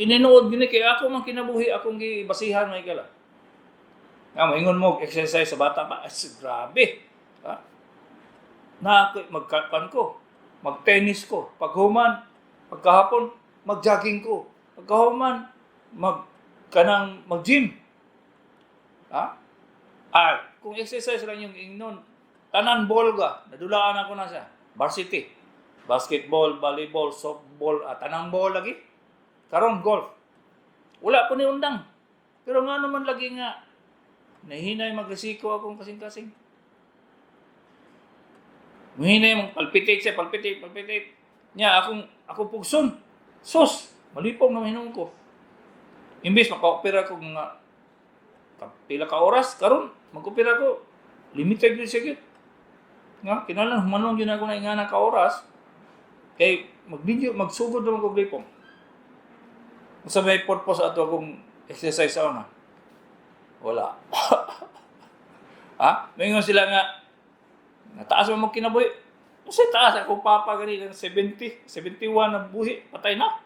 tinuod gini kay ako man kinabuhi, akong gibasihan, may gala nga moingon mo exercise sa bata pa, as, grabe, ha. Na ako magkapan ko, mag-tennis ko, paghuman pagkahapon mag-jogging ko, pagkahuman mag kanang mag-gym, ha. Kung exercise lang yung ingnon, tanan ball ga nadulaan ako na sa varsity, basketball, volleyball, softball, tanang ball lagi. Karon golf. Wala ko ni undang, pero nga naman lagi nga nahinay magresiko akong kasing-kasing. Muhinay mong palpitate siya, palpitate, palpitate. Nya akong ako pugson. Sus, malipong na hinuon ko. Imbes maka-opera ko nga pila ka oras karon, mag-opera ko, limited gyud siya gyud. Nga kinahanglan humanon gyud ako na ingana ka oras kay mag-video magsugod naman kog lipong. Unsa may purpose ato akong exercise sa una? Wala. Ha? Maingon sila nga nataas mo kinabuhi. Kasi taas ako papa gani ng 70, 71 na buhi, patay na.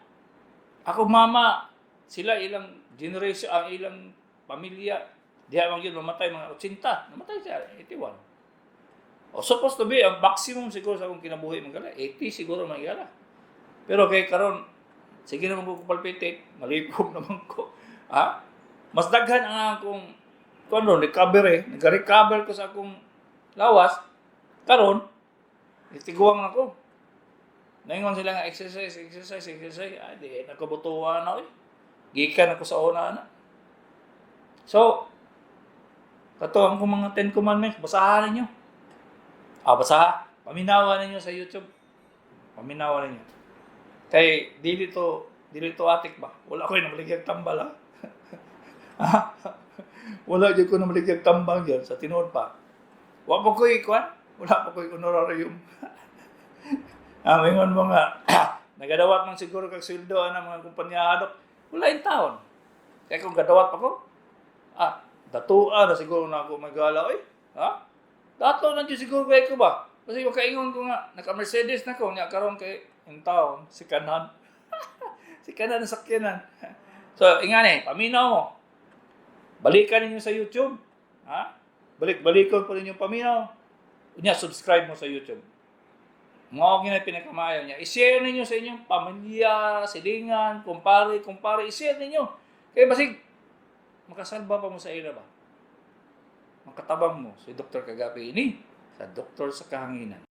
Ako mama, sila ilang generation, ang ilang pamilya, diha man gyud mamatay mga 80, namatay siya 81. O supposed to be ang maximum siguro sa akong kinabuhi magala 80 siguro magala. Pero kay karon sige naman ko palpitate, malipong naman ko. Ha? Mas daghan ang akong kuno recovery, nag-recover ko sa akong lawas karon, itiguang ako. Naingon sila nga exercise, exercise, exercise. Ah, di nagkabutuan na oy. Gikan ako sa una na. So, kato ang kong mga 10 Commandments, basahan ninyo. Ah, basaha. Paminawa ninyo sa YouTube. Paminawa ninyo. Kay dili to atik ba? Wala ko nabaligyag tambal, ha. Wala gyud ko nabaligyag tambal gyud sa tinuod pa. Wa pa ko'y kuan, wala pa ko'y honorarium. Mingon mo nga, nagadawat man siguro kag sweldo ana mga kumpanya hadok. Wala in taon. Kaya kung gadawat pa ko, datua na siguro na ako magala oy. Ha? Dato na jud siguro kay ko ba? Kasi makaingon ko nga, naka Mercedes na ko nya karon kay in taon si kanan. Si kanan ang sakyanan. So, ingani, paminaw mo. Balikan ninyo sa YouTube. Ha? Balik-balikon po ninyo paminaw. Unya, subscribe mo sa YouTube. Mao gyud na pinakamaayo niya. I-share ninyo sa inyong pamilya, silingan, kumpare, kumpare, i-share ninyo. Kaya basig makasalba pa mo sa ila ba? Makatabang mo si Dr. Kagapi ini. Sa Doktor sa Kahanginan.